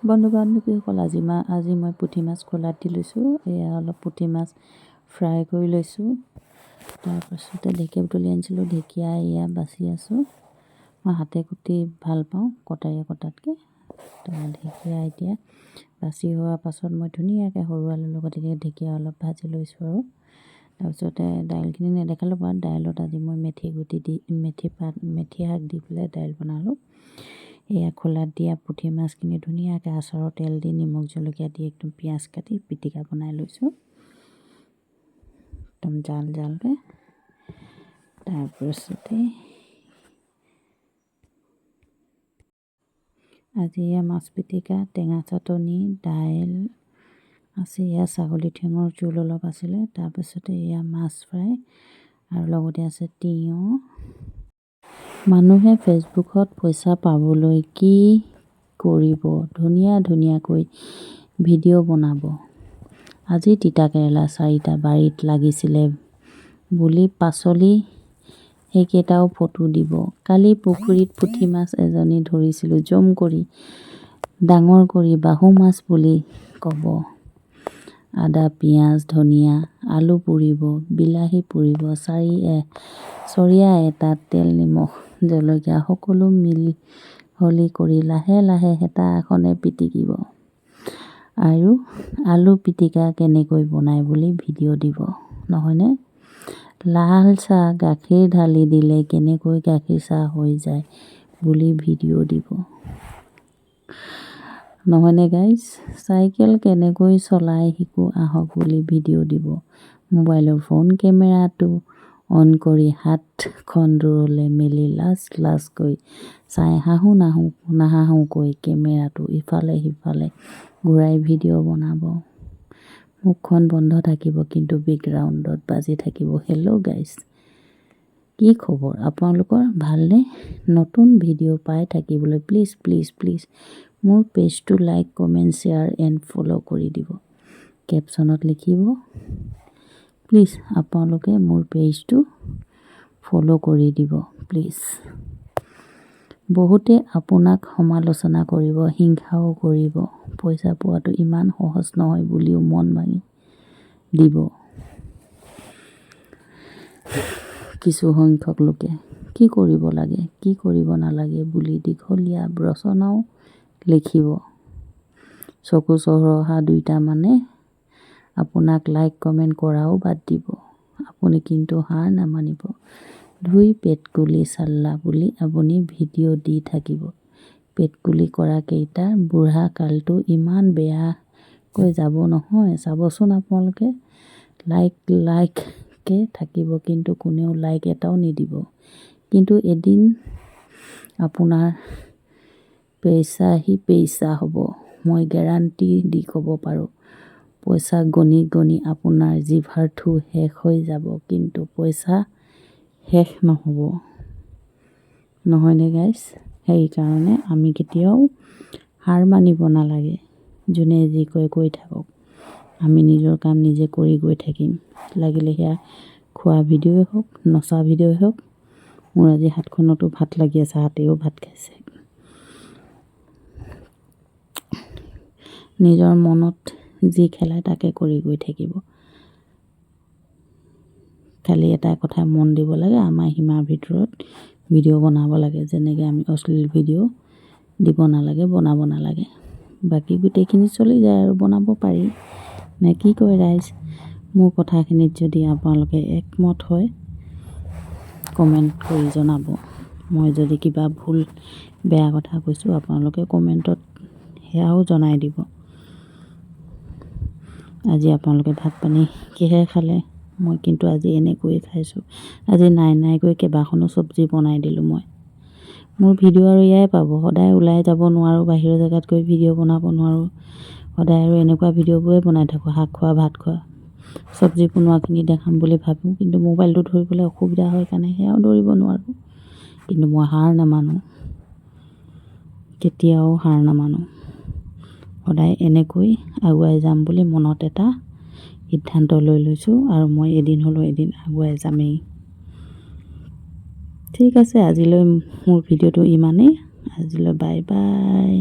বন্ধু বান্ধৱীসকল, আজি মই পুঠি মাছ খোলাত দি লৈছোঁ। এয়া অলপ পুঠি মাছ ফ্ৰাই কৰি লৈছোঁ। তাৰপাছতে ঢেকীয়া বুটলি আনিছিলোঁ, ঢেকীয়া এয়া বাছি আছোঁ। মই হাতে কুটি ভাল পাওঁ কটাৰীয়ে কটাতকৈ। তো ঢেকীয়া এতিয়া বাছি হোৱাৰ পাছত মই ধুনীয়াকৈ সৰু আলুৰ লগত এতিয়া ঢেকীয়া অলপ ভাজি লৈছোঁ। আৰু তাৰপিছতে দাইলখিনি নেদেখালোঁ বাৰু। দাইলত আজি মই মেথি গুটি দি, মেথি পাত, মেথি শাক দি পেলাই দাইল বনালোঁ। এয়া খোলাত দিয়া পুঠি মাছখিনি ধুনীয়াকৈ আচাৰৰ তেল দি, নিমখ জলকীয়া দি, একদম পিঁয়াজ কাটি পিটিকা বনাই লৈছোঁ, একদম জাল জালকৈ। তাৰপিছতে আজি এয়া মাছ পিটিকা, টেঙা চাটনি, দাইল আছে। এয়া ছাগলী ঠেঙৰ জোল অলপ আছিলে। তাৰপিছতে এয়া মাছ ফ্ৰাই আৰু লগতে আছে তিয়ঁহ। মানুহে ফেচবুকত পইচা পাবলৈ কি কৰিব? ধুনীয়া ধুনীয়াকৈ ভিডিঅ' বনাব। আজি তিতা কেৰেলা চাৰিটা বাৰীত লাগিছিলে বুলি পাচলি সেইকেইটাও ফটো দিব। কালি পুখুৰীত পুঠি মাছ এজনী ধৰিছিলোঁ, জুম কৰি ডাঙৰ কৰি বাহু মাছ বুলি ক'ব। আদা, পিঁয়াজ, ধনিয়া, আলু পুৰিব, বিলাহী পুৰিব, চৰিয়া এটাত তেল, নিমখ, জলকীয়া সকলো মিহলি কৰি লাহে লাহে হেতাখনে পিটিকিব আৰু আলু পিটিকা কেনেকৈ বনায় বুলি ভিডিঅ' দিব, নহয়নে? লাল চাহ গাখীৰ ঢালি দিলে কেনেকৈ গাখীৰ চাহ হৈ যায় বুলি ভিডিঅ' দিব, নহয়নে গাইজ? চাইকেল কেনেকৈ চলাই শিকোঁ আহক বুলি ভিডিঅ' দিব। মোবাইলৰ ফোন কেমেৰাটো অন কৰি হাতখন দূৰলৈ মেলি লাজ লাজকৈ চাই হাঁহো নাহোঁ নাহাঁহোকৈ কেমেৰাটো ইফালে সিফালে ঘূৰাই ভিডিঅ' বনাব। মুখখন বন্ধ থাকিব, কিন্তু বেকগ্ৰাউণ্ডত বাজি থাকিব, "হেল্ল' গাইজ, কি খবৰ আপোনালোকৰ, ভালনে?" নতুন ভিডিঅ' পাই থাকিবলৈ প্লিজ প্লিজ প্লিজ মোৰ পেজটো like, comment, share and follow কৰি দিব। কেপশ্যনত লিখিব, প্লিজ আপোনালোকে মোৰ পেজটো ফ'ল' কৰি দিব প্লিজ। বহুতে আপোনাক সমালোচনা কৰিব, হিংসাও কৰিব, পইচা পোৱাটো ইমান সহজ নহয় বুলিও মন ভাঙি দিব। কিছুসংখ্যক লোকে কি কৰিব লাগে, কি কৰিব নালাগে বুলি দীঘলীয়া ৰচনাও লিখিব। চকু চৰহা দুটামানে আপোনাক লাইক, কমেণ্ট কৰাও বাদ দিব। আপুনি কিন্তু হাৰ নামানিব। "ধুই পেটকুলি চাল্লা" বুলি আপুনি ভিডিঅ' দি থাকিব। পেটকুলি কৰাকেইটাৰ বুঢ়া কালটো ইমান বেয়াকৈ যাব নহয়, চাবচোন আপোনালোকে। লাইক লাইককৈ থাকিব, কিন্তু কোনেও লাইক এটাও নিদিব। কিন্তু এদিন আপোনাৰ পইচা হি পইচা হ'ব, মই গেৰাণ্টি দি ক'ব পাৰোঁ। পইচা গণি গণি আপোনাৰ জিভাৰ থু শেষ হৈ যাব, কিন্তু পইচা শেষ নহ'ব, নহয়নে গাইজ? সেইকাৰণে আমি কেতিয়াও হাৰ মানিব নালাগে। যোনে যি কয় কৈ থাকক, আমি নিজৰ কাম নিজে কৰি গৈ থাকিম, লাগিলে সেয়া খোৱা ভিডিঅ'ই হওক, নচা ভিডিঅ'ই হওক। মোৰ আজি হাতখনতো ভাত লাগি আছে, হাতেও ভাত খাইছে। নিজৰ মনত যি খেলায় তাকে কৰি গৈ থাকিব। খালি এটা কথা মন দিব লাগে, আমাৰ সীমাৰ ভিতৰত ভিডিঅ' বনাব লাগে, যেনেকৈ আমি অশ্লীল ভিডিঅ' দিব নালাগে, বনাব নালাগে। বাকী গোটেইখিনি চলি যায় আৰু বনাব পাৰি, নে কি কয় ৰাইজ? মোৰ কথাখিনিত যদি আপোনালোকে একমত হয়, কমেণ্ট কৰি জনাব। মই যদি কিবা ভুল বেয়া কথা কৈছোঁ, আপোনালোকে কমেণ্টত সেয়াও জনাই দিব। আজি আপোনালোকে ভাত পানী কিহে খালে? মই কিন্তু আজি এনেকৈয়ে খাইছোঁ। আজি নাই নাইকৈ কেইবাখনো চব্জি বনাই দিলোঁ মই। মোৰ ভিডিঅ' আৰু এয়াই পাব। সদায় ওলাই যাব নোৱাৰোঁ, বাহিৰৰ জেগাত গৈ ভিডিঅ' বনাব নোৱাৰোঁ সদায়। আৰু এনেকুৱা ভিডিঅ'বোৰে বনাই থাকোঁ, শাক খোৱা, ভাত খোৱা, চব্জি বনোৱাখিনি দেখাম বুলি ভাবোঁ, কিন্তু মোবাইলটো ধৰিবলৈ অসুবিধা হয় কাৰণে সেয়াও ধৰিব নোৱাৰোঁ। কিন্তু মই হাৰ নামানো, কেতিয়াও হাৰ নামানো। সদায় এনেকৈ আগুৱাই যাম বুলি মনত এটা সিদ্ধান্ত লৈ লৈছোঁ আৰু মই এদিন হ'লেও এদিন আগুৱাই যামেই। ঠিক আছে, আজিলৈ মোৰ ভিডিঅ'টো ইমানেই। আজিলৈ বাই বাই।